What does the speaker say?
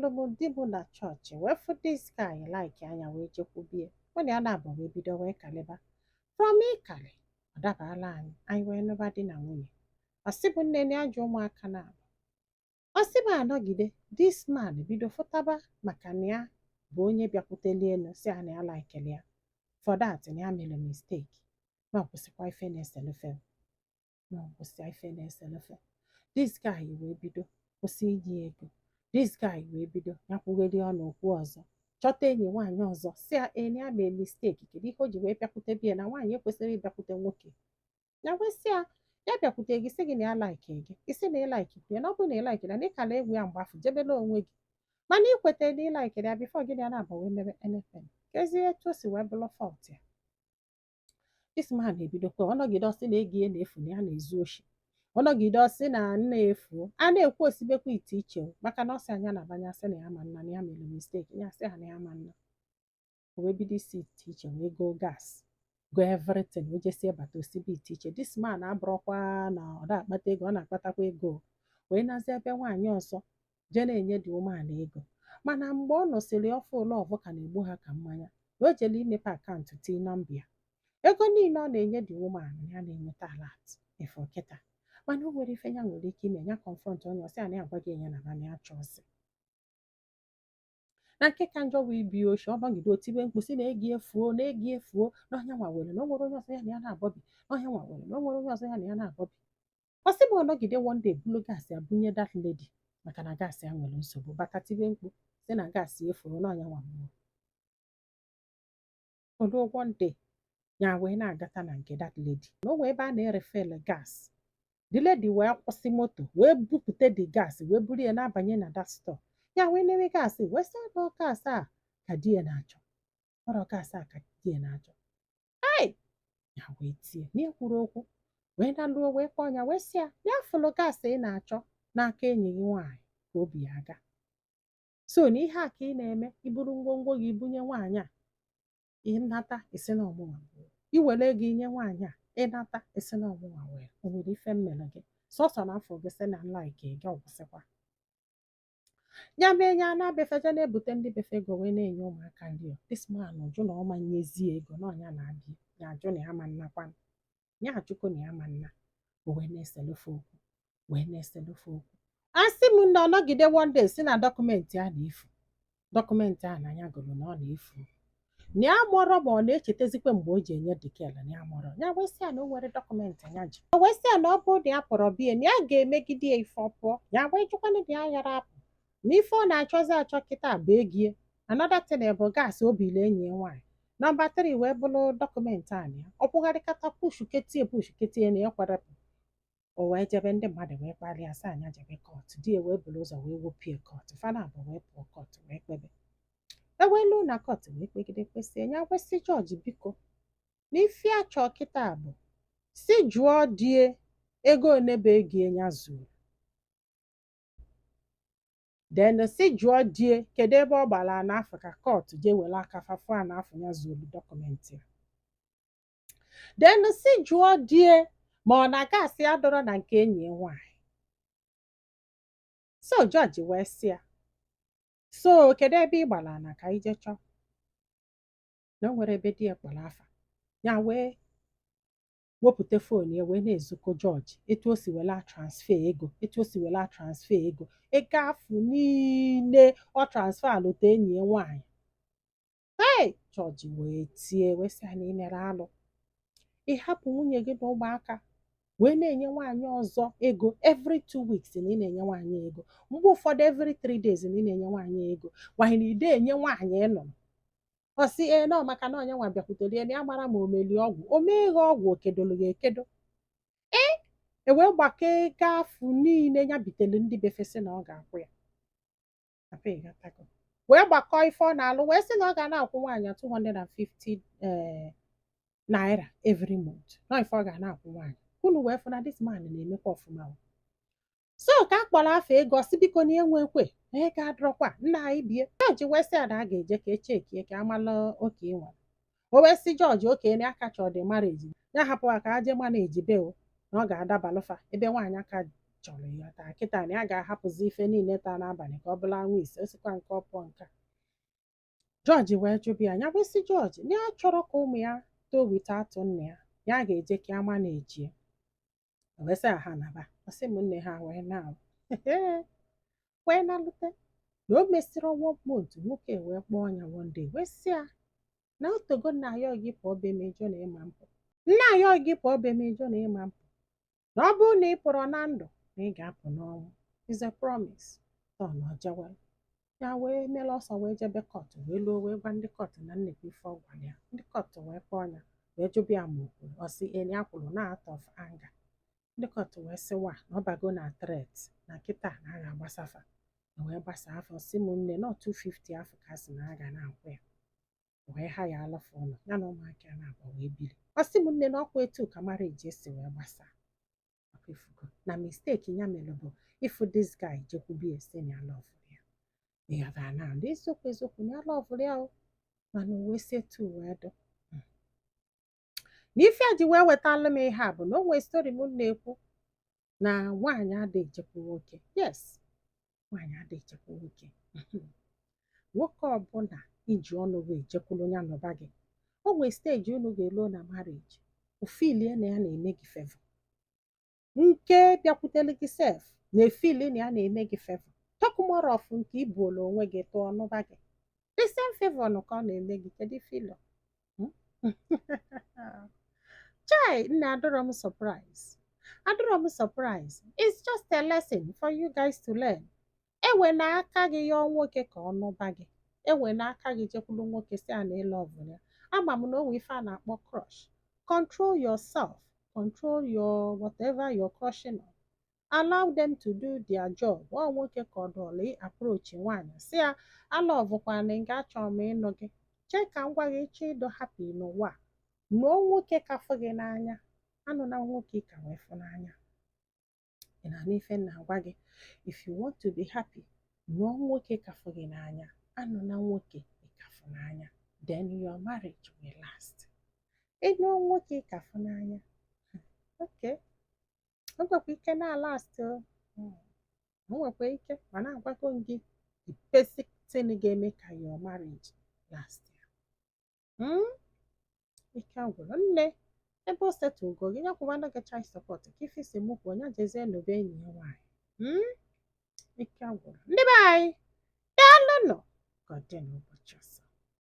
Afụlụ m di m na chọọchị wee fụ this guy, like anya, wee jekwubie mụ na ya na-abụ, wee bido wee kalịba. From ịkalị, ọ dabala anyị, anyị wee nụba di na nwunye. Ọ sị bụ nne na ya ji ụmụaka na-abụ. Ọ sị m anọgide, this man bido fụtaba maka na ya bụ onye bịakwuteli elu, si ya na ya likeli ya, for that na ya mere mistake, na ọ kwụsịkwa ife na-eselefe, na ọ kwụsị ife na-eselefe. This guy wee bido kwụsị inye ego. This guy wee bido ya kwugheri ọnụ okwu ọzọ, chọta enyi nwaanyị ọzọ, si ya ee, na ya mee mistake. Kedu ihe o ji wee bịakwute bie na nwaanyị ekwesịrị ịbịakwute nwoke? Ya wee sị ya, ya bịakwute gị, sị gị na ya like gị, isi na ị like ya, na ọ bụrụ na ị like ya, na ịkala egwu ya mgbe afọ jebela onwe gị, mana ikweta na ị like ya before gị na ya na-abụ wee mebe anything. Kezie etu o si wee bụrụ fault ya? This man ebidokwa, ọ nọgide, ọsị na ego ya na-efu, na ya na-ezu oshi. Ọ nọgide, ọsị na nna efuo a na-ekwu osibekwa ite iche o, maka na ọ sị anya na-abanye, asị na ya ma nna, na ya mere mistake. Ya sị ha na ya ma nna. O wee bido isi ite iche, wee go gas, go everything, o jesie bata, osibe ite iche. This man abụrụkwa na ọ na-akpata ego, ọ na-akpatakwa ego, wee nazie ebe nwaanyị ọzọ jee na-enye dị umeala ego. Mana mgbe ọ nụsịrị ọfụ love ka na-egbu ha ka mmanya, na o jere imepe account, tii nọmba ya, ego niile ọ na-enye dị woman, ya na-enweta alert efu kịta. Mana o nwere ife ya nwere ike ime ya, confront onye ọsị ya na ya agwa gị ya na na ya chọọsị na nke ka njọ bụ ibi oshi. Ọ nọgide, otibe mkpu sị na ego efuo, na ego efuo, na ọnya nwa were, na o nwere onye ọzọ ya na ya na-abọbi, na ọnya nwa were, na o nwere onye ọzọ ya na ya na-abọbi. Ọ sị ma ọ nọgide, one day bulu gas ya bunye that lady, maka na gas ya nwere nsogbu, bata tibe mkpu sị na gas ya efuo, na ọnya nwa gburu oluo. One day ya wee na-agata na nke that lady, na o nwee ebe a na-erefill gas. The lady wee kwụsị moto, wee bupute the gas, wee buru ya na-abanye na that store. Ya wee newe gas, wee sị ọ gas a ka di ya na-achọ, ọrọ gas a ka di ya na-achọ. Ai, ya wee tie na ekwuru okwu, wee naluo, wee kpọọ ya, wee sị ya ya fụlụ gas ị na-achọ n'aka enyi gị nwaanyị ka obi ya aga. So na ihe a ka ị na-eme, iburu ngwongwo gị bunye nwaanyị a, ịnata isi na ọmụnwa bụ iwere ego inye nwaanyị a, ịnata isi na ọmụnwa wee o nwere ife mmere gị sọsọ na afọ gị, sị na nlaike gị ọgwụsịkwa. Ya mee ya na-abịafeje na-ebute ndị befe ego wee na-enye ụmụaka nri. O this man jụ na ọma nyezie ego na ọnya na-abịa, ya ajụ na ya ma nnakwa, ya ajụkwa na ya ma nna. O wee na-eselofe okwu, wee na-eselofe okwu. Asị m na ọ nọgide, one day si na document a na-efu, document a na ya gụrụ na ọ na-efu, na ya mụrọ, ma ọ na-echetazikwa mgbe o ji enye dikel, na ya mụrọ. Ya wee sị ya na o nwere document ya ji. O wee sị ya na ọ bụrụ na ya kpọrọ bie, na ya ga-emegide ya ife ọ pụọ. Ya wee jụkwanụ na ya yara apụ, na ife ọ na-achọzi achọ kịta bụ ego ya. Another thing bụ gas o bili enyi ya nwaanyị. Number 3 wee bụrụ document a na ya ọ kwụgharịkata, push ketie, push ketie, na ya kwerepụ. O wee jebe, ndị mmadụ wee kparịa, sị anya jebe court. Di ya wee buru ụzọ wee wopie court, fana abụọ wee pụọ court, wee kpebe. E wee luo na court, wee kpegide, kpesịa, ya kwesị jọji, biko, na ife achọ kịta bụ si jụọ die ego one bụ ego ya zuru, then si jụọ die kedu ebe ọ gbara n'afọ, ka court jee were aka fafụ a n'afọ ya zuru document ya, then si jụọ die ma ọ na gas ya dọrọ na nke enyi ya nwaanyị. So jọji wee sị ya, so kedu ebe ị gbara na ka ije chọọ na o nwere ebe di ya kpọrọ afa ya. Wee wepụta phone ya, wee na-ezukọ jọji etu o si were transfer ego, etu o si were transfer ego, ego afụ niile ọ transfer alụta enyi ya nwaanyị. Hey, jọji wee tie, wee sị ya na ị mere alụ, ịhapụ nwunye gị na ụmụaka wee na-enye nwaanyị ọzọ ego every 2 weeks, na ị na-enye nwaanyị ego mgbe ụfọdụ every 3 days, na ị na-enye nwaanyị ego nwaanyị, na ide enye nwaanyị ị nụrụ. Ọ sị ee, nọ maka na onye nwa bịakwutere ya, na ya mara ma o melie ọgwụ, o meeghe ọgwụ, okedolu ya ekedo. Ee, e wee gbakọ ego afụ niile ya bitere ndị befesi na ọ ga-akwụ ya. Papa, ịghọtago? Wee gbakọọ ife ọ na-alụ, wee sị na ọ ga na-akwụ nwaanyị 250 naira every month, na ife ọ ga na-akwụ nwaanyị. Unu wee fụ na this man na-emekwa ọfụma o. So ka a kpọrọ afọ ego, ọsị biko na enwekwe na ego adọrọkwa nna anyị bie. Jọji wee sị ya na a ga-eje ka echekie ka amala oke ị nwere. O wee sị jọji oke na aka chọrọ dị marriage, ya hapụ ha ka ha jee manage be o, na ọ ga-adabalụfa ebe nwaanyị aka Chọrọ ịghọta kịta na ya ga-ahapụzi ife niile taa n'abalị ka ọ bụla anwụ ise osikwa nke ọ pụọ. Nke a jọji wee jụbụ ya. Ya wee sị jọji na ya chọrọ ka ụmụ ya too without nna ya. Ya ga-eje ka ama na ejie. Wee sị ha naba. Ọ sị m nne, ha wee na wee nalute na o mesịrị one month, nwoke wee kpọọ ya one day, wee sị ya na otogo nna ya gị pụọ be mejọ na ịma mpụ, nna ya gị pụọ be mejọ na ịma mpụ, na ọ bụrụ na ị pụrụ na ndụ na ị ga-apụ n'ọnwụ, is a promise. Tọ na ọ jewel ya wee mere ọsọ wee jebe court, wee luo, wee gwa ndị court na nnekwu ife ọ gwara ya. Ndị court wee kpọọ ya, wee jụbụ ya ma o kwuru. Ọ sị enyi ya kwuru na out of anger. Ndị court wee sị wa na ọ bago na threat na kịta na a ga-agbasafa na wee gbasa afọ. Sị m nne, nọ 250 afọ ka a sị na a ga na-akwụ ya, wee ha ya alụfụ ụlọ ya na ụmụaka ya na-abụ wee biri. Ọ sị m nne, na ọkwa etu ka marriage esi wee gbasaa. Ọkwa ifugo na mistake ya mere bụ ịfụ this guy, jekwubi esi na ya love ya. Ịghọtara na ndị eziokwu eziokwu na ya love ya o, mana o wee si etu wee dụ na ife a ji wee wetalụ m ihe a bụ na o nwee story m na-ekwu na nwaanyị adịghị ejekwu nwoke. Yes, nwaanyị adịghị ejekwu nwoke. Nwoke ọbụla iji ọnụ wee jekwuru ya nọba gị, o nwee stage unu ga-elo na marriage, ofilie na ya na-eme gị favor, nke bịakwutere gị sef na-efili na ya na-eme gị favor, talk more of nke ibuola onwe gị tụọ nụba gị. The same favor nụ ka ọ na-eme gị. Kedu ife ịlọ? Chai, nna, adọrọ m surprise, adọrọ m surprise. It's just a lesson for you guys to learn. Ewe na aka gị yọọ nwoke ka ọ nụba gị, ewe na aka gị jekwulu nwoke si a na ịlụ ọbụla ya. Ama m na o nwe ife a na-akpọ crush. Control yourself, control your whatever you're crushing on. Allow them to do their job. Ọ nwoke ka ọ dọọla approach nwaanyị, si ya alọvụkwana nga, achọrọ m ịnụ gị. Chee ka m gwa gị, ịchọ ịdọ happy n'ụwa a, nụọ nwoke ka fụ gị n'anya, anụna nwoke ị ka wee fụ n'anya. Ị na-anụ ife m na-agwa gị? If you want to be happy, nụọ nwoke ka fụ gị n'anya, anụna nwoke ị ka fụ n'anya, then your marriage will last. Ịnụọ nwoke ị ka fụ n'anya, okay, o nwekwa ike na last o. O nwekwa ike, mana agwago m gị the basic thing ga-eme ka your marriage last ya. Ike agwụrụ nne. Ebe o setụgo gị, ya kwụbana gị child support ka ife si mụ kwuo, ya jezie n'obe enyi ya nwaanyị. Ike agwụrụ ndị be anyị. Daalụnụ, ka ọ dị n'ụbọchị ọzọ.